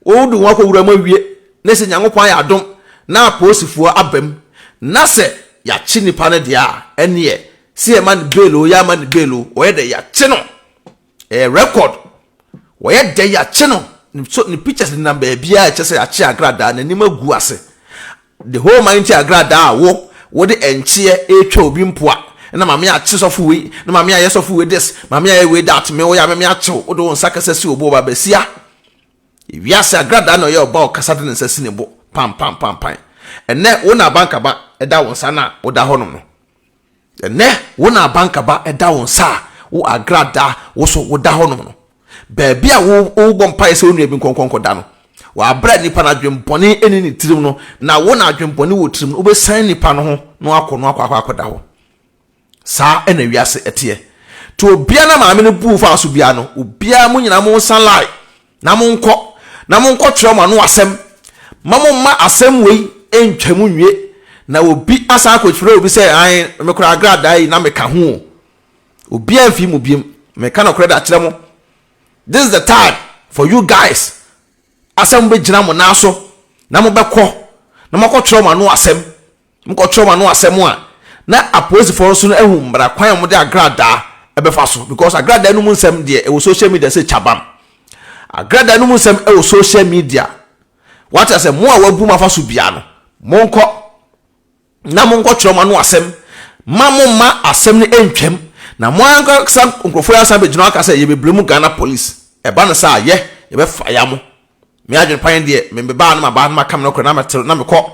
wode wɔn akɔ wura mu awie na sɛ Nyankopɔn ayɛ adom na apolisifoɔ aba mu na sɛ yɛakye nipa no deɛ a, ɛneɛ sɛ yɛma no bail o, yɛama no bail o, wɔyɛ dɛ yɛakye no. Ɛyɛ record. Wɔyɛ dɛ yɛakye no. So ne pictures nenam baabiara ɛkyɛ sɛ yɛakye agradaa, n'anim agu ase. The whole mighty agradaa a wo wode ɛnkyeɛ retwa obi mpoa na maame akye sɔfo wei na maame ayɛ sɔfo wei this maame ayɛ wei that me woyɛ a me me akye wo wode wo nsa kasa si obo ba basia ewiase agradaa na ɔyɛ ɔba ɔkasa de ne nsa si ne bo pam pam pam pam ɛnɛ wo na abankaba ɛda wo nsa na woda hɔnom no. Ɛnnɛ, wo na abankaba da wo nsa a wo agradaa wo so woda hɔnom no. Baabi a wo wobɔ mpaeɛ sɛ wo nua bi nkɔnkɔ nkɔda no, wɔ aberɛ a nipa no adwembɔne nni ne tirim no, na wo na adwembɔne wɔ tirim no, wobɛsan nipa no ho na wakɔ no akɔ akɔ akɔda hɔ. Saa na wiase ɛteɛ. Nti obiara na maame no buu faa so biara no, obiara mo nyinaa mo nsa lie. Na monkɔ, na monkɔtwerɛ mo ano asɛm. Mma momma asɛm wei ntwa mu nwie, na obi asan akɔfrɛ obi sɛ, Ae, me koraa agradaa yi na meka ho o. Obiara mfii mu biom. Meka nokorɛ de akyerɛ mo. This is the time for you guys asɛ mobɛgyina mo nan so na mobɛkɔ na moakɔtwerɛ mo ano asɛm. Mokɔtwerɛ mo ano asɛm a, na apolisifoɔ nso no ahu mmara kwan a wɔde agradaa ɛbɛfa so because agradaa no mu nsɛm deɛ ɛwɔ social media sɛ kyabam. Agradaa no mu nsɛm ɛwɔ social media. Wate asɛ mo a wabu mo afa so bia no, monkɔ na monkɔtwerɛ mo ano asɛm ma mo mma asɛm no ntwam na mo ankasa nkurɔfoɔ yi asan bɛgyina hɔ aka sɛ yɛbɛbrɛ mu Ghana police. Ɛba no saa a yɛ yɛbɛfa ya mo. Me adwene pa yɛn deɛ me mebaa no maba no maka me nokorɛ na mɛte na mekɔ.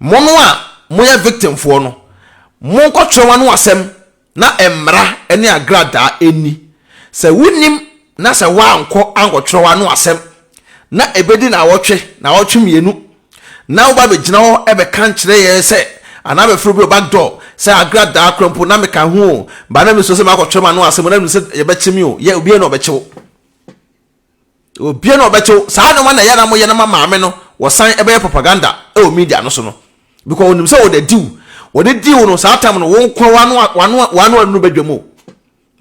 Mo no a moyɛ victimfoɔ no, monkɔtwerɛ mo ano asɛm na mmara ne agradaa nni. Sɛ wonim na sɛ woankɔ ankɔtwerɛ w'ano asɛm na ɛbɛdi naawɔtwe, naawɔtwe mmienu na woba bɛgyina hɔ bɛka nkyerɛ yɛn sɛ anaa bɛfrɛ obi wɔ back door sɛ agradaa kora mpo na meka ho o, ba na mesuro sɛ makɔtwerɛ m'ano asɛm o na menim sɛ yɛbɛkye me o, yɛ obiara na ɔbɛkye wo. Obia na ɔbɛkye wo. Saa nneɛma na ɛyɛ na moyɛ no ma maame no wɔsan ɛbɛyɛ propaganda ɛwɔ media no so no. Because onim sɛ wɔde di wo. Wɔde di wo no saa time no wo nko wano wano wano anuru badwam o.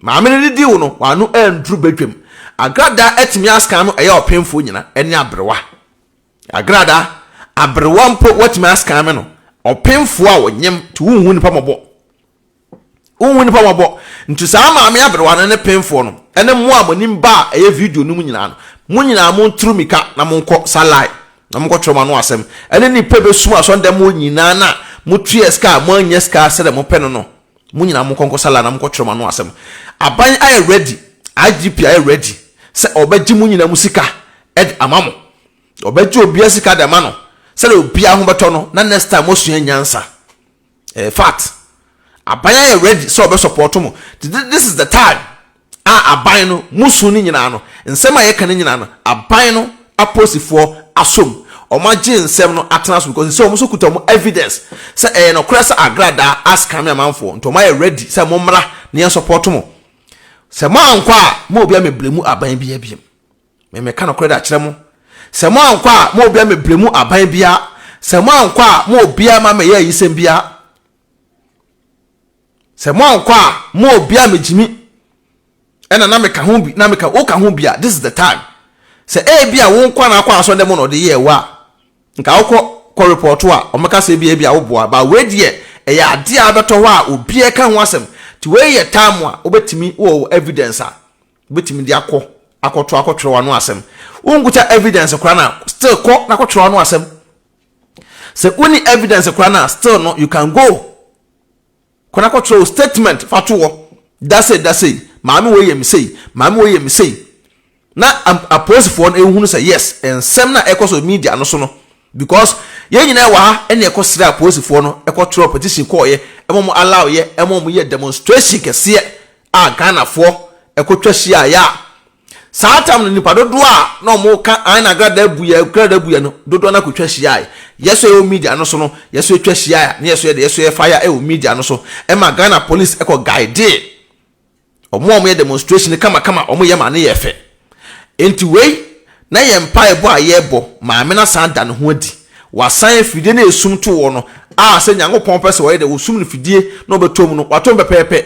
Maame no de di wo no wano anduru badwam. Agrada atumi ascan no ɛyɛ ɔpemfoɔ nyina ɛne aberewa. Agrada aberewa mpo watumi ascan me no ɔpemfoɔ a ɔnyem nti wonhu nipa mɔbɔ. Wonhu nnipa mmɔbɔ. Nti saa maame aberewa no ne penfoɔ no ne mo a mo anim ba a ɛyɛ video no mu nyinaa no, mo nyinaa monturu mmirika na monkɔ Salai na monkɔtwerɛ mo ano asɛm ɛne nnipa ɛbɛsum asɔndɛm hɔ nyinaa no a motuaa sika a moannya sika sɛdeɛ mopɛ no no, mo nyinaa monkɔ nkɔ Salai na monkɔtwerɛ mo ano asɛm. Aban ayɛ ready, IGP ayɛ ready sɛ ɔbɛgye mo nyinaa mo sika de ama mo. Ɔbɛgye obiara sika de ama no sɛdeɛ obiara ho bɛtɔ no na next time moasua nyansa. Ɛyɛ fact. Aban ayɛ ready sɛ ɔbɛ support mo. This is the time a aban no mo su no nyinaa no, nsɛm a yɛka no nyinaa no, aban no apolisifoɔ asom. Wɔn agye nsɛm no atena so because sɛ wɔn nso kuta wɔn evidence sɛ ɛyɛ nokorɛ sɛ agradaa askame amanfoɔ. Nti wɔn ayɛ ready sɛ mo mmra na yɛn support mo. Sɛ mo ankɔ a, mo obi amɛbrɛ mu aban biara biom. Me meka nokorɛ de akyerɛ mo, sɛ moankɔ a, mo obiara mmɛbrɛ mu aban biara, sɛ moankɔ a, mo obiara mma mmɛyɛ ayisɛm biara, sɛ moankɔ a, mo obiara mmɛgyimi, ɛna na meka ho bi, na meka, woka ho bi a, this is the time. Sɛ ebi a wo nko na akɔ asɔre dɛm na ɔde yɛɛ wo a, nka wokɔ kɔ report a, wɔbɛka sɛ ebi ebi a woboa, but wei deɛ ɛyɛ adeɛ a abɛtɔ hɔ a obiara ka ho asɛm, nti wei yɛ time a wobɛtumi wɔ evidence a, Wobɛtumi de akɔ akɔto akɔtwerɛ w'ano asɛm. Wonkuta evidence koraa na still kɔ na kɔtwerɛ w'ano asɛm. Sɛ wonni evidence koraa na still no you can go. Kɔ na kɔtwerɛ wo statement fa to hɔ. Da sei da sei, maame wei yɛ me sei, maame wei yɛ me sei. Na apolisifoɔ no ehunu sɛ yes, nsɛm na ɛkɔ so media no so no because yɛn nyinaa wɔ ha ɛna ɛkɔ srɛ apolisifoɔ no ɛkɔtwerɛ petition kɔɔyɛ ɛma wɔn allow yɛ ɛma wɔn yɛ demonstration kɛseɛ a Ghanafoɔ ɛkɔtwa hyiaeɛ a, Saa tam no nipa dodoɔ a na wɔn ka an na agradaa bu yɛ agradaa bu yɛ no dodoɔ no akɔtwa hyiae. Yɛ so ɛwɔ media no so no yɛ so atwa hyiae a na yɛ so yɛ de yɛ so yɛ fire ɛwɔ media no so ɛma Ghana police ɛkɔ guidee wɔn a wɔyɛ demonstration no kamakama wɔn yɛ ma no yɛ fɛ. Enti wei na yɛn mpaebɔ a yɛbɔ maame no asan da ne ho adi. Wasan afidie no a esum to wɔ no a sɛ Nyankopɔn pɛ sɛ ɔyɛ dɛ ɔsum no fidie na ɔbɛtɔ mu no watɔ mu pɛpɛɛpɛ.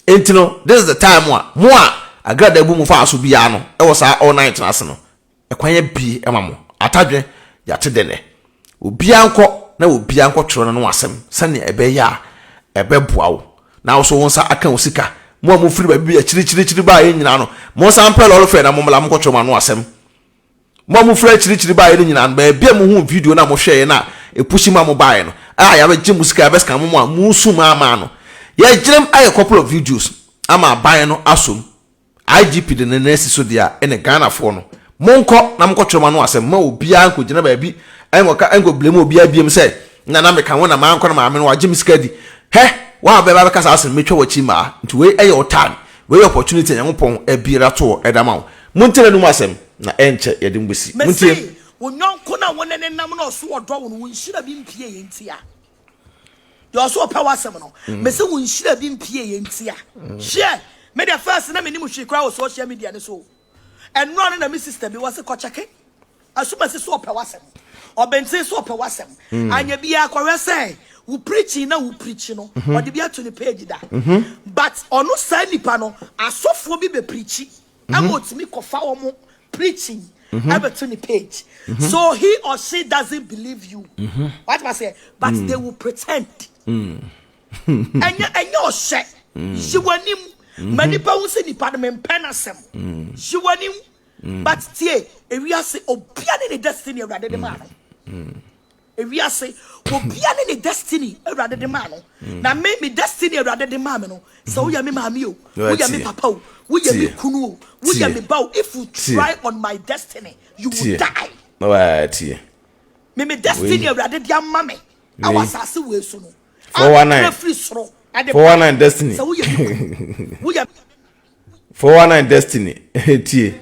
Enti no this is the time a mo a agradaa bu mo faa so biara no wɔ saa all night no ase no ɛkwan abie ma mo. Atadwe yɛate dɛ nɛ. Obiara nkɔ na obiara nkɔ twerɛ n'ano asɛm sɛnea ɛbɛyɛ a ɛbɛboa wo na wo nso wo nsa aka wo sika. Mo a mofiri baabi bi akyirikyirikyiri baeɛ nyinaa no monsan mpɛ lɔre fare na mommra monkɔtwerɛ mo ano asɛm. Mo a mofiri akyirikyiri baeɛ no nyinaa no, baabi a mohuu video no a mohwɛeɛ no a ɛpushi ma mobaeɛ no, a yɛabɛgye mo sika, yɛabɛscan mo mo a moresu mo ama no, yɛagyinam ayɛ couple of videos ama aban no asom. IGP de ne nan asi so deɛ a, ɛne Ghanafoɔ no, monkɔ na monkɔtwerɛ mo ano asɛm, mma obiara nkɔgyina baabi nkɔka nkɔ blame obiara biom sɛ na na meka ho na mankɔ na maame no wagye me sika adi. Hɛ! Wo a wobɛba abɛka saa asɛm no, mɛtwa w'akyi mmaa. Nti wei yɛ wo time, wei yɛ opportunity a Nyankopɔn abue ato hɔ de ama wo. Montie n'anom asɛm, na ɛnkyɛ yɛde mo besi. Montie. Mese, wo yɔnko no a wo ne no nam na ɔso ɔdɔ wo no, wo nhyira bi mpieeɛ ntia. Deɛ ɔso ɔpɛ w'asɛm no, mese wo nhyira bi mpieeɛ ntia. Hwɛ, me deɛ first na mennim hwee koraa wɔ social media no so o. Ɛnora no na me sister bi, wɔse kɔ kyɛke. Asumasi so ɔpɛ w'asɛm. Ɔbenten so ɔpɛ w'asɛm. Mm. Anyɛ biara kɔhwɛ sɛ wo preaching na wo preach no, mm-hmm. ɔde bi ato ne page da. Mm-hmm. But ɔno saa nipa no, asɔfoɔ bi bɛ preachi. Mm-hmm. Ɛma otumi kɔfa wɔn preaching ɛbɛto ne page. So he or she doesn't believe you. What I say? But mm. they will pretend. Mm. Ɛnyɛ ɛnyɛ ɔhyɛ. Mm. Yi w'anim. Ma nipa hu sɛ nipa no mempɛ n'asɛm. Yi w'anim. But tie, ewiase obia ne ne destiny awurade de maa no. Ewiase obia ne ne destiny awurade de maa no. Na me me destiny awurade de maa me no. Sɛ woyɛ me maame o, woyɛ me papa o, woyɛ me kunu o, woyɛ me ba o, if you try on my destiny, you will die. Tie. Me me destiny awurade de ama me ɛwɔ asase wei so no. 419 firi soro ɛde 419 destiny. Sɛ woyɛ me kunu, woyɛ 419 destiny tie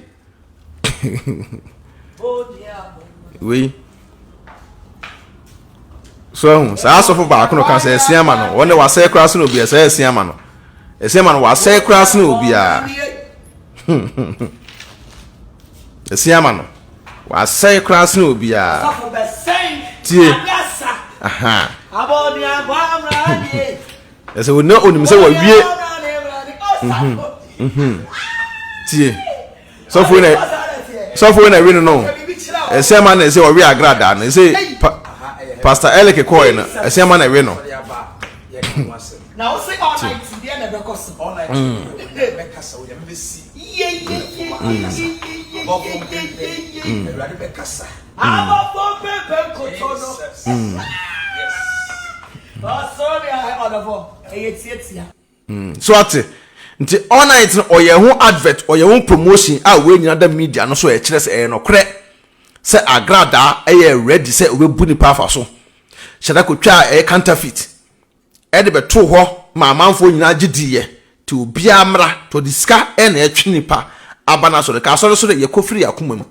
wei so ahu saa asɔfo baako no ka sɛ ɛsia ma no wɔn de wasɛe koraa sene obiara sɛ ɛsia ma no ɛsia ma no wasɛe koraa sene obiara ɛsia ma no wasɛe koraa sene obiara tie aha Ɛsɛ wɔn onim sɛ wɔawie. Mhm, mhm. Tie. Sɔfo na sɔfo na ɛwe no no. Ɛsɛ ma na ɛsɛ ɔwe agradaa no. Ɛsɛ pa, Pastor Eric kɔɛ no. Ɛsɛ ma na ɛwe no. Na wo se all night deɛ na ɛbɛkɔ so. All night deɛ bɛkasa o nyame bɛsi. Abɔfo mpempem awurade bɛkasa. Abɔfo mpempem koto no. So ate? Nti all night no ɔyɛ ho advert, ɔyɛ ho promotion a wei nyina da media no so a ɛkyerɛ sɛ ɛyɛ nɔkorɛ sɛ agradaa ɛyɛ ready sɛ ɔbɛbu nipa afa so. Hyɛda kɔtwaa ɛyɛ counterfeit ɛde bɛtoo hɔ ma amanfoɔ nyinaa gye diiɛ nti obiara mmra nti ɔde sika ɛna ɛtwe nipa aba n'asɔre ka asɔre so de yɛkɔ firi yɛn akoma mu.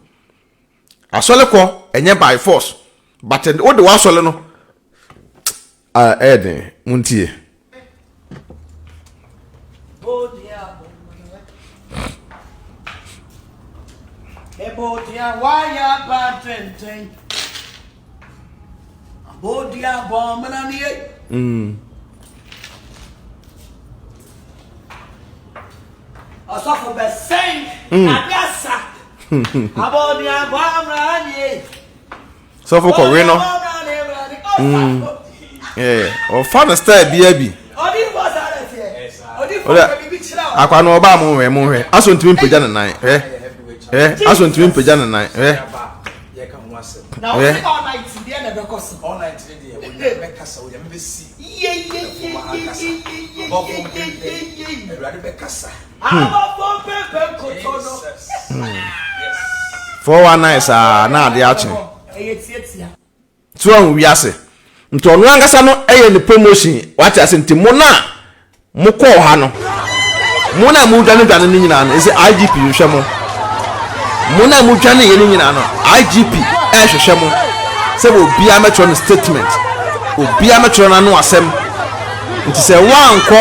Asɔre kɔ ɛnyɛ by force but wode w'asɔre no ah ɛyɛ den montie. Mm. Ɔsɔfo bɛsɛn mm. ade asa. Sɔfo kɔwe no. Mm. Yeah. Ɔfa no style bia bi. Ɔdɛ akwa no ɔbaa mo nhwɛ mo nhwɛ. Aso ntumi mpagya ne nan. Hwɛ. Hwɛ. Aso ntumi mpagya ne nan. Hwɛ. Hwɛ. 419 saa na ade akye. So ahu wiase. Nti ɔno ankasa no ɛyɛ ne promotion wate ase nti mo na mo kɔɔ ha no. Mo na modwane dwane no nyinaa no, ɛsɛ IGP hwehwɛ mo. Mo na modwane yɛ no nyinaa no, IGP ɛrehwehwɛ mo sɛ obiara mɛtwerɛ no statement, obiara mɛtwerɛ n'ano asɛm. Nti sɛ woankɔ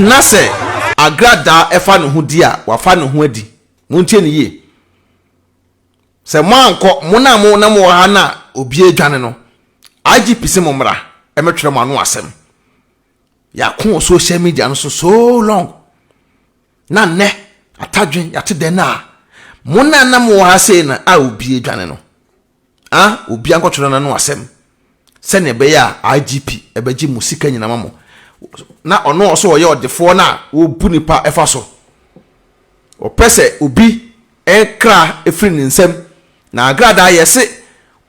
na sɛ agradaa ɛfa ne ho di a, wafa ne ho adi. Montie no yie. Sɛ moankɔ, mo na mo na mowɔ ha na obiara adwane no, IGP se mo mmra ɛmɛtwerɛ mo ano asɛm. Yɛako wɔ social media no so so long. Na nnɛ, atadwen, yɛate dɛn no a, mo na na mowɔ ha sei no a obi adwane no. Ah, obi ankɔtwerɛ n'ano asɛm sɛnea ɛbɛyɛ a IGP ɛbɛgye mo sika nyina ma mo. Na ɔno ɔso ɔyɛ ɔdefoɔ no a wɔbu nipa ɛfa so. Ɔpɛ sɛ obi kra firi ne nsam. Na agradaa yɛse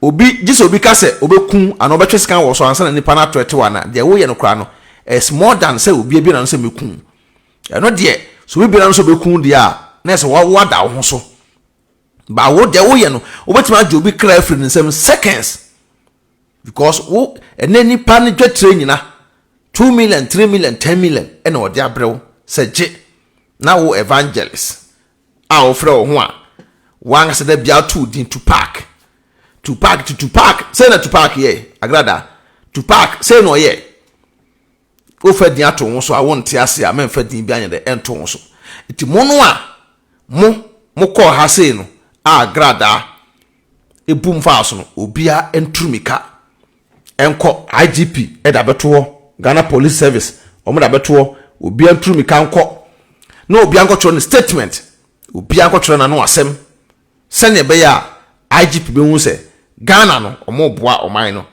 obi gye sɛ obi ka sɛ ɔbɛku anaa ɔbɛtwe sekan wɔ so ansa na nipa no atrɛte wo anaa? Deɛ woyɛ no koraa no it's more than sɛ obi abue n'ano sɛ mɛku wo. Ɛno deɛ sɛ obi bue n'ano sɛ ɔbɛku wo deɛ a na ɛsɛ woada wo ho so. But wo deɛ woyɛ no wobɛtumi agye obi kra afiri ne nsam seconds because wo ɛnɛ nipa no dwatire nyina 2 million, 3 million, 10 million ɛna ɔde abrɛ wo sɛ gye na wo evangelist a wofrɛ wo ho a wankasa da bia to din Tupac, Tupac to Tupac sɛ na Tupac yɛ agrada Tupac sɛ na ɔyɛ. Wofa din ato wo so a wonte ase a, mɛmfa din bi anyɛ dɛ ɛnto wo so. Nti mo no a mo mokɔɔ ha sei no a gradaa ebum faa so no, obia nturu mika nkɔ. IGP da bɛto hɔ, Ghana Police Service wɔn da bɛto hɔ, obia nturu mika nkɔ na obia nkɔtwerɛ ne statement, obia nkɔtwerɛ n'ano asɛm. Sɛnea ɛbɛyɛ a IGP bɛhu sɛ Ghana no wɔreboa ɔman no.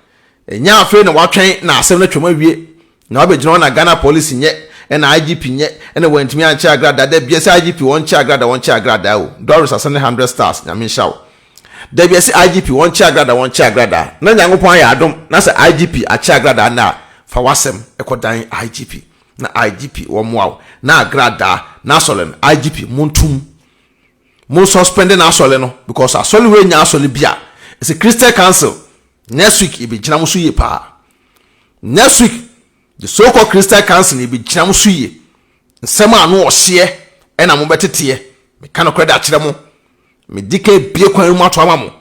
Ɛnyɛ afei na watwɛn na asɛm no atwam awie na wabɛgyina hɔ na Ghana Police nyɛ ɛna IGP nyɛ ɛna wantumi ankyɛ agradaa. Da bia sɛ IGP wɔnkyɛ agradaa wɔnkyɛ agradaa o. Doris Asane 100 stars Nyame nhyira wo. Da bia sɛ IGP wɔnkyɛ agradaa wɔnkyɛ agradaa na Nyankopɔn ayɛ adom na sɛ IGP akyɛ agradaa nnɛ a fa w'asɛm kɔdan IGP na IGP wɔmmoa wo na agradaa n'asɔre no IGP montom. Mo suspend n'asɔre no because asɔre wei nyɛ asɔre bi a ɛsɛ Christian Council. Next week yɛbɛgyina mo so yie paa. Next week the so called Christian Council yɛbɛgyina mo so yie. Nsɛm a ano ɔhyeɛ ɛna mo bɛteteɛ. Meka nokorɛ de akyerɛ mo. Medi kan bie kwan mu ato ama mo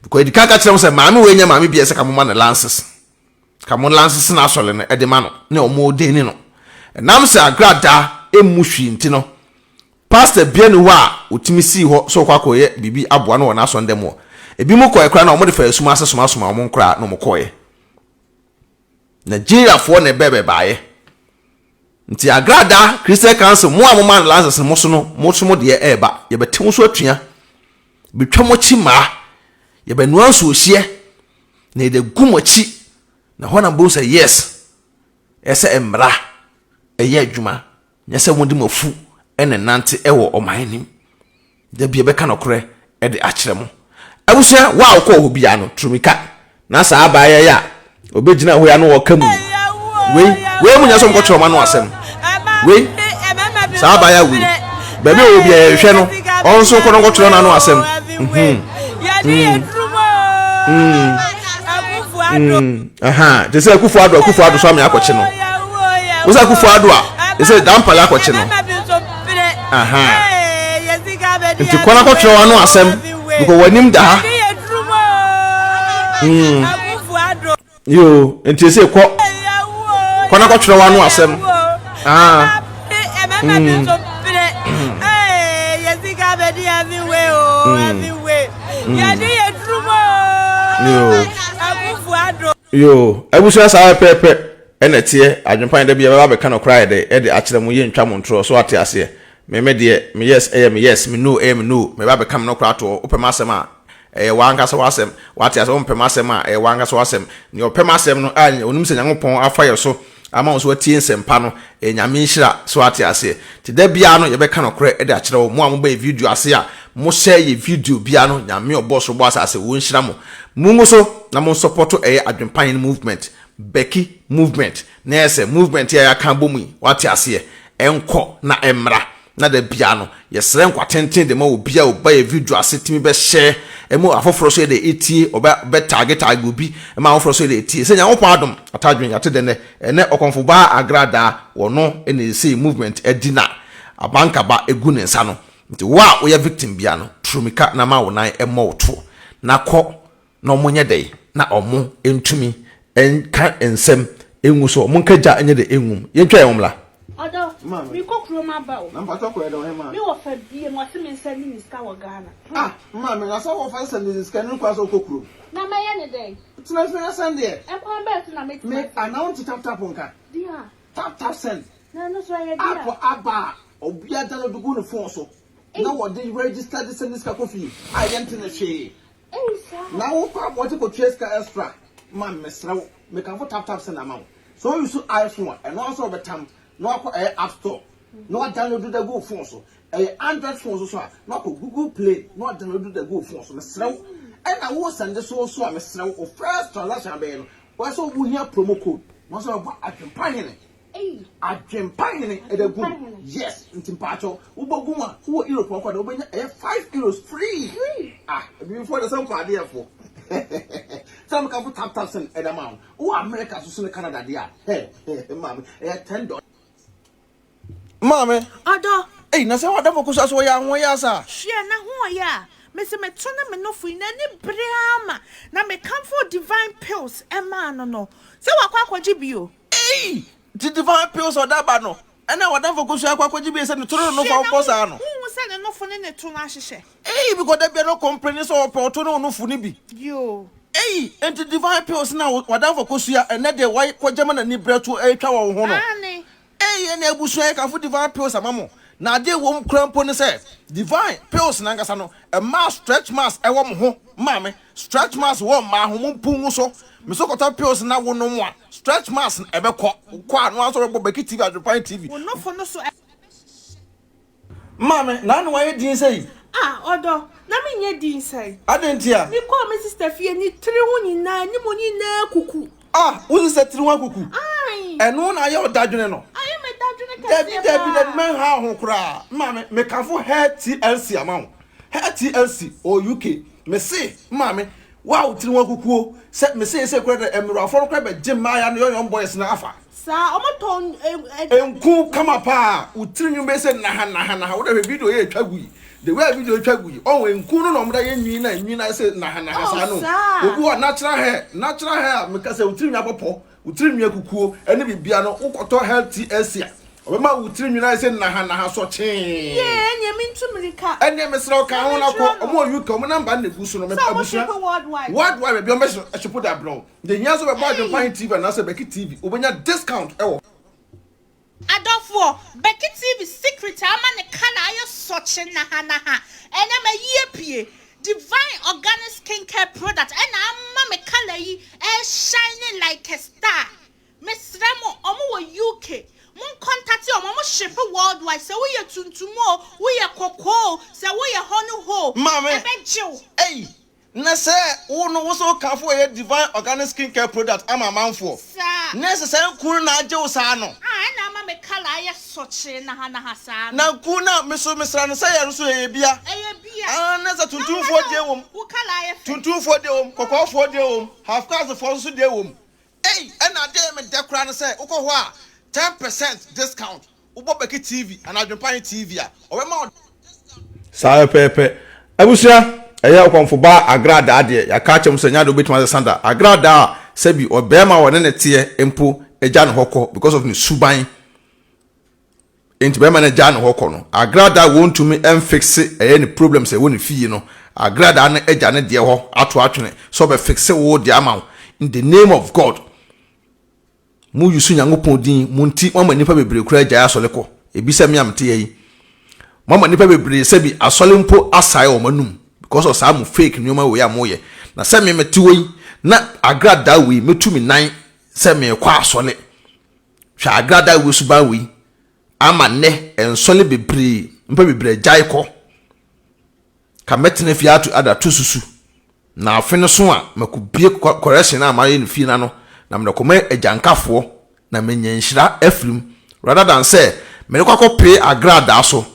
because yɛdi kan ka kyerɛ mo sɛ maame wei nyɛ maame bi a ɛsɛ ka mo ma no lances. Ka mo lances n'asɔre no ɛde ma no ne ɔmo ordaining no. Ɛnam sɛ agradaa ɛmmu hwee nti no, Pastor biara nni hɔ a otumi sii hɔ sɛ ɔkɔ akɔyɛ biribi aboa no wɔ n'asɔrdan mu hɔ. Ebinom kɔe koraa na wɔde faa esum ase somasomaa wɔn nkoraa na wɔkɔeɛ. Nigeriafoɔ na ɛbɛɛbɛbaeɛ. Nti Agrada Christian Council, mo a momaa no license no, mo so no, mo so mo deɛ ɛreba. Yɛbɛte mo so atua. Yɛbɛtwa mo akyi mmaa. Yɛbɛnoa nsuohyeɛ na yɛde agu mo akyi. Na hɔ na mobɛhu sɛ yes, ɛsɛ mmara ɛyɛ adwuma. Nyɛ sɛ mode mo afu na ɛnante wɔ ɔman no mu. Da bi yɛbɛka nokorɛ de akyerɛ mo. Abusua, wo a wokɔɔ hɔ biara no, turumika na saa abaayewa yi a ɔbɛgyina hɔ yi ano ɔka mu yi. Wei, wei mu nyɛ sɛ ɔmkɔkyerɛ ɔma no asɛm. Wei, saa abaayewa wei, baabi a ɔwɔ biara yɛhwɛ no, ɔno nso nkɔ no nkɔkyerɛ n'ano asɛm. Mhm. Mm. Mm. Mm. Aha, te sɛ Akufo Addo, Akufo Addo so ame akɔkye no. Wo sɛ Akufo Addo a, te sɛ Dampare akɔkye no. Aha. Nti kɔ na kɔtwerɛ w'ano asɛm because w'anim da ha. Yoo, nti ese kɔ kɔ na kɔtwerɛ w'ano asɛm. Ah. Yoo, abusua saa pɛpɛɛpɛ ɛna ɛteɛ. Adwempa yɛn da bi yɛbɛba abɛka no koraa yɛ dɛ ɛde akyerɛ mo, yɛntwa mo ntorɔ so ate aseɛ. Me me deɛ me yes ɛyɛ me yes, me no ɛyɛ me no. Meba abɛka me no koraa toɔ. Wopɛ m'asɛm a ɛyɛ w'ankasa w'asɛm. Wate aseɛ? Wompɛ m'asɛm a ɛyɛ w'ankasa w'asɛm. Nea ɔpɛ m'asɛm no a onim sɛ Nyankopɔn afa yɛ so ama wo nso watie nsɛmpa no, ɛyɛ Nyame nhyira. So wate aseɛ? Nti da biara no yɛbɛka nokorɛ de akyerɛ wo. Mo a moba yɛ video ase a mo share yɛ video biara no, Nyame ɔbɔɔ soro bɔɔ asase ɔnhyira mo. Mongu so na mo nsɔpɔto ɛyɛ Adwempa Hene movement, Becky movement, na ɛyɛ sɛ movement yi a yɛaka abɔ mu yi, wate aseɛ, ɛnkɔ na ɛmmra. Na da biara no, yɛsrɛ nkwa tenten de ma obi a ɔba yɛ video ase tumi bɛhyɛ ɛmu afoforɔ so yɛ dɛ ɛtie, ɔbɛ bɛ taage taage obi ma afoforɔ so yɛ dɛ ɛtie. Sɛ Nyankopɔn adom, atadwen, yɛate dɛ nnɛ, ɛnnɛ Ɔkɔmfo Baa Agradaa, wɔno na ɛsei movement adi na. Abankaba gu ne nsa no. Nti wo a woyɛ victim bia no, turu mika na ma wo nan mmɔ wo to na kɔ na ɔmo nyɛ dɛn na ɔmo ntumi nka nsɛm ngu so, ɔmo nka gya nyɛ dɛn ngu mu. Yɛntwa yɛn ho mmra. Ɔdɔ, mekɔ kurom aba o. Na mpakyɛw kɔyɛ dɛn ɔhemaa? Me wɔfa biem, ɔse me nsa nni ne sika wɔ Ghana. Ah, maame, na sɛ wɔfa sɛ ne sika no kwan sɛ wokɔ kurom. Na mɛyɛ ne dɛn? Tena fie na sɛn deɛ. Ɛkwan bɛn so na mɛtumi Me, asɛn? anaa wonte tap tap nka? Deɛ a. Tap tap send. Na ɛno nso ɛyɛ deɛ App a. aba a, obiara download gu ne phone so. Na Ei. wɔde register de send sika kɔ fie a yɛnte ne hwee. Ei saa. Na wokɔ abɔnten kɔtua sika extra ma me, mesrɛ wo, mekamfo tap tap send ama wo. Sɛ wo use iPhone a, ɛno ara nso wɔbɛtam na wakɔ ɛyɛ app store na wa download de agu wo phone so. Ɛyɛ Android phone nso so a, na wakɔ Google Play na wa download de agu wo phone so. Mesrɛ wo. Ɛna wo send so nso a, mesrɛ wo, wo first transaction a bɛyɛ no, wɔyɛ sɛ wohia promo code na wɔsɛ wɔbɔ Adwempa Hene. Adwempa Hene ɛda gu mu. Yes, nti mpaakyɛw, wobɔ gu mu a, wowɔ Europe hɔ kɔ de wobɛnya ɛyɛ €5 free. Ah, abibifoɔ de sɛ mpa adeɛfoɔ. Sɛ mekafo tap tap send ɛda ma wo. Wowɔ America nso so ne Canada deɛ a, hɛ, maame, ɛyɛ $10. Maame. Ɔdɔ. Ei, na sɛ w'adamfo kosua so ɔyɛ ahoɔyɛ asa a. Hwɛ, n'ahoɔyɛ a mese meto ne me nofo yi, n'ani bere ara ma na mekamfoo Divine Pills maa no no, sɛ wakɔ akɔgye bi o. Ei! Nti Divine Pills a ɔde aba no, ɛna w'adamfo kosua akɔ akɔgye bi sɛ ne to ne ne nofo Hwɛ, a na wobɔ saa no? wonhu sɛ ne nofo ne ne to no ahyehyɛ? Ei! Because da biara no ɔcomplaini sɛ ɔpɛ ɔto ne onofo no bi. Yoo. Ei! Enti Divine Pills no a w'adamfo kosua ɛnnɛ deɛ wakɔgye ama n'ani brɛ to retwa wɔ wo ho no? Aane. Ei! Ɛnna abusua yɛkamfo Divine Pills ama mo. Na adeɛ ɛwɔ mu koraa mpo ne sɛ, Divine Pills no ankasa no, ɛmaa stretch marks ɛwɔ mo ho. Maame, stretch marks wɔ mmaa ho, mompu ngu so. Me so kɔtɔ pills na wonom a, stretch marks no ɛbɛkɔ. Wokɔ a, no ara nso wobɛbɔ Becky TV, Adwepan TV. Wo nofo no so ɛbɛhyehyɛ. Maame, n'ano ayɛ din sɛi? Ah, ɔdɔ, na menyɛ din sɛn? Adɛn ntia? Mekɔɔ me sista fie, ne tiri ho nyinaa, anim nyinaa kuku. Ah, wo sista tiri ho akuku? Ae. Ɛno na ayɛ wo dadwene no? Ayɛ me dadwene kɛseɛ Dabi, dabi, dabi, paa. mɛnha wo ho koraa. Maame, mekamfo Hair TLC ama wo. Hair TLC, ɔwɔ UK. Mese, maame, wo a wo tiri ho akukuo, sɛ mese seesei koraa deɛ, mmerewafoɔ no koraa bɛgye mmaaya no young young boys no afa. Saa, ɔmo tɔn ɛ ɛ. Nku kama paa, wo tiri nwi bɛyɛ sɛ naha naha naha, wo dɛ hwɛ video yi a etwa gu yi, the way a video yi twa gu yi, ɔho nku no na ɔmo de ayɛ nwi na nwi no ayɛ sɛ naha naha Oh saa no, saa. obi wɔ hɔ a natural hair, natural hair a meka sɛ wo tiri nwi apɔpɔ, wo tiri nwi akukuo ɛne biribiara no, wo kɔtɔ health TLC a, ɔbɛma wo tiri nwi no ayɛ sɛ naha naha sɔkyee. Yee, ɛneɛ mentu mirika. Ɛneɛ mesrɛ wo ka Na ho na kɔ, menkyerɛ no. ɔmo wɔ UK, ɔmo number no na egu so no, Sɛ ɔmo abusua, shipe worldwide. worldwide baabi a ɔmo bɛ shipe de abrɛ wo. Deɛ hia sɛ wobɛbɔ Adwempa He TV anaasɛ Becky TV, wobɛnya discount wɔ. Adɔfoɔ, Becky TV secret a ama ne colour ayɛ sɔkye nahanaha ɛnɛ mayi apue. Divine organic skincare product ɛna ama me colour yi ɛreshining like a star. Mesrɛ mo, ɔmo wɔ UK, mon contate ɔmo, ɔmo shipe worldwide, sɛ woyɛ tuntum o, woyɛ kɔkɔɔ o, sɛ woyɛ hɔne hɔ o, Maame, ɛbɛgye wo. ei, Na sɛ wo no wo sɛ wo kamfo ɛyɛ divine organic skin care product ama amanfoɔ. Saa. Na ɛsɛ saa nku no na agye wo saa no. Ah ɛna ama me colour ayɛ sɔkyee nahanaha saa no. Na nku no a me so mesra no sɛ yɛ no so ɛyɛ bia. Ɛyɛ bia. Ah na sɛ Na tuntumfoɔ ama deɛ wom. wo colour ayɛ fɛ. Tuntumfoɔ deɛ wom, kɔkɔɔfoɔ deɛ wom, half caste foɔ nso deɛ wom. Ei ɛna adeɛ a ɛyɛ me dɛ koraa ne sɛ wokɔ hɔ a 10% discount Wobɔ Becky TV anaa Adwempa He TV a, ɔbɛma wo. Saa pɛpɛɛpɛ. Abusua, ɛyɛ ɔkɔmfo ba agradaa deɛ, yɛaka akyerɛ mo sɛ ɛnyɛ adeɛ wobɛtumi asesa da. Agradaa a sɛbi ɔbarima a ɔne no teɛ mpo gya ne hɔ kɔ because of ne suban nti barima no gya ne hɔ kɔ no. Agradaa a wɔntumi mfixe ɛyɛ ne problems a ɛwɔ ne fie no, agradaa no agya ne deɛ hɔ ato atwene sɛ ɔbɛfixe wo deɛ ama wo in the name of God. Mo use Nyankopɔn din mo nti moama nnipa bebree koraa agyae asɔre kɔ, ebi sɛ me a mete ha yi. Moama nnipa bebree sɛbi asɔre mpo asae wɔn anum because of saa mo fake nneɛma wei a moyɛ. Na sɛ me mete hɔ yi na agradaa wei mɛtu me nan sɛ merekɔ asɔre. Hwɛ agradaa wei suban wei ama nnɛ nsɔre bebree, nnipa bebree agyae kɔ. Ka mɛtena fie ato ada to susu. Na afe no so a, makɔbue correction a mayɛ no fie no ano, na mede akɔma agyankafoɔ, na manya nhyira afiri mu, rather than sɛ merekɔ akɔpee agradaa so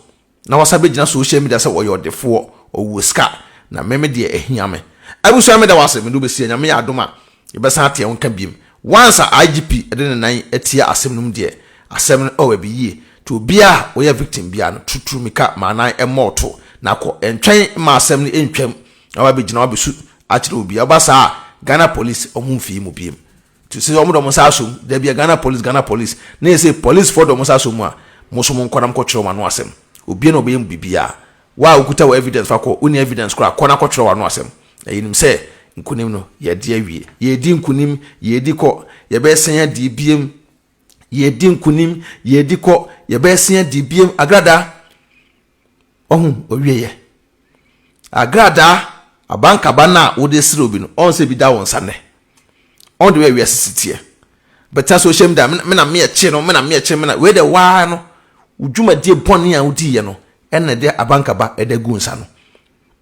na wasan bɛgyina social media sɛ ɔyɛ ɔdefoɔ, ɔwɔ sika, na me me deɛ ahia me. Abusua meda wo ase, mede wo bɛsi ha, Nyame yɛ adom a, yɛbɛsan ate ɛho nka biom. Once a IGP de ne nan atia asɛm no mu deɛ, asɛm no ɛwɔ baabi yie. Nti obiara a ɔyɛ victim biara no, tutu mmirika ma anan mmɔ wo to na kɔ. Ntwɛn mma asɛm no ntwam na wabɛgyina hɔ abɛsu akyerɛ obiara. Woba saa a, Ghana police wɔn mfii mu biom. Nti sɛ wɔn de wɔn nsa asɔ mu, da biara Ghana police, Ghana police, na yɛ sɛ policefoɔ de wɔn nsa asɔ mu a, mo nso monkɔ na monkɔtwerɛ wɔn ano asɛm. Obiara na ɔbɛyɛ mu biribiara. Wo a wokuta wo evidence fa kɔ, wonni evidence koraa a, kɔ na kɔtwerɛ w'ano asɛm. Na yɛnim sɛ nkonim no, yɛde awie. Yɛredi nkonim, yɛredi kɔ, yɛbɛsan adi biem. Yɛredi nkonim, yɛredi kɔ, yɛbɛsan adi biem. Agradaa, wahu, ɔwieɛ. Agradaa, abankaba no a wode srɛ obi no, ɔn sɛ bi da wo nsa nnɛ. Ɔn de wei wiase si teɛ. Bɛtena social media, me na meyɛ kye no, me na meyɛ kye, me na, wei de waa no, wo dwumadie bɔne a wodiiɛ no, ɛna ɛde abankaba ɛde agu nsa no.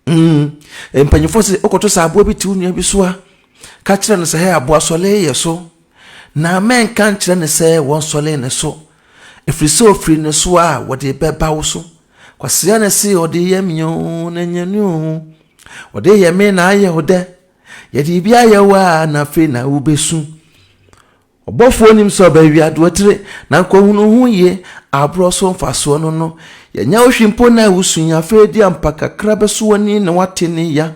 Mm, mpanyinfoɔ sɛ wokɔto sɛ aboa bi te wo nua bi so a, ka kyerɛ no sɛ hɛ aboa sɔle yɛ so. Na mɛnka nkyerɛ no sɛ wɔnsɔle ne so. Ɛfiri sɛ ɔfiri ne so a wɔde bɛba wo so. Kwasea na se ɔde yɛ me o, na nyɛ no o. Ɔde yɛ me na ayɛ wo dɛ. Yɛde bi ayɛ wo a na afei na wobɛsu. Ɔbɔfoɔ nim sɛ ɔbɛwe adoɔtire, na nkɔhunu ho yie, aborɔ so mfasoɔ no no. Yɛnyɛ wo hwe mpo na wosu yi, afei de ampa kakra bɛso w'ani na woate ne ya.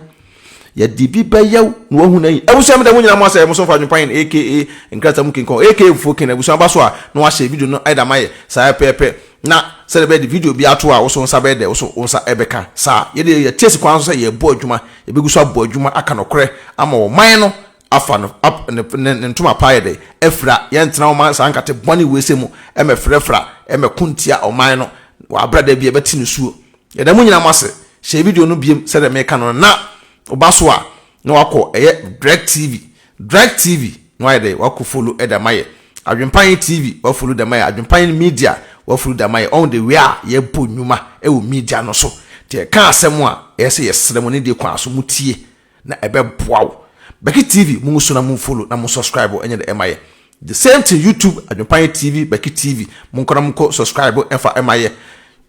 Yɛde bi bɛyɛ wo na woahunu ayi. Abusua meda mo nyinaa mo ase, mo somfo Adwempa Hene aka Nkrataa mu King Kong aka Fufuo King Abusua ba so a na wahyɛ video no ayɛ dɛ ama yɛ saa pɛpɛɛpɛ na sɛdeɛ ɛbɛyɛ de video bi ato a wo so wo nsa bɛyɛ dɛ wo so wo nsa ɛbɛka saa. Yɛdeɛ yɛte asi kwan so sɛ yɛrebɔ adwuma, yɛbɛgu so abɔ adwuma aka nokorɛ ama ɔman no afa no ap ne ne ne ntoma pa ayɛ dɛ afira. Yɛntena ɔman saa nkate bɔne wei sɛ mu ɛmɛfrɛfra ɛmɛko ntia ɔman no wɔ abere a da bi ɛbɛte nisuo. Yɛda mo nyinaa mo ase. Hyɛ video no biem sɛdeɛ meka no no na woba so a na wakɔ ɛyɛ Drek TV Drek TV na wayɛ dɛ wakɔ follow ɛde ama yɛ Adwempan TV wa follow de ama yɛ Adwempan Media wa follow de ama yɛ ɔn de wei a yɛbɔ nnwuma ɛwɔ media no so nti yɛka asɛm a ɛyɛ sɛ yɛsrɛ mo ne deɛ kwan so mo tie na ɛbɛboa wo. Becky TV mo nso na mo follow na mo subscribe ɛnyɛ dɛ ɛma yɛ. The same thing YouTube Adwempa TV Becky TV mo nkɔ na mo nkɔ subscribe ɛfa ɛma yɛ.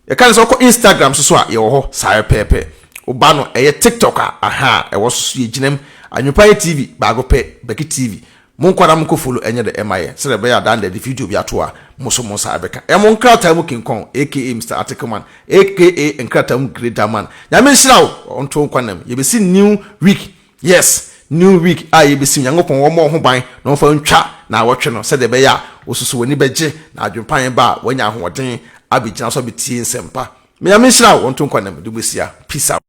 Yɛka ne sɛ ɔkɔ Instagram so so a yɛwɔ hɔ saa pɛpɛɛpɛ. Woba no ɛyɛ TikTok a aha ɛwɔ so so yɛgyina mu. Adwempa TV baako pɛ Becky TV Monkɔ na monkɔ follow ɛnyɛ dɛ ɛma yɛ sɛdeɛ ɛbɛyɛ a daa na yɛde video bi ato a mo nso mo nsa ɛbɛka. Ɛyɛ mo nkrataa mu King Kong aka Mister Article Man aka nkrataa mu Greater Man. Nyame nhyira wo ɔnto wo nkwa nam. Yɛbɛsi new week yes new week a yɛbɛsi Nyankopɔn ɔmmɔ wo ho ban na ɔmfa ntwa naawɔtwe no sɛdeɛ ɛbɛyɛ a wo nso so w'ani bɛgye na adwempa ba a woanya ahoɔden abɛgyina so abɛtie nsɛmpa. Nyame nhyira wo ɔnto nkwa nam de wobɛsia. Peace out.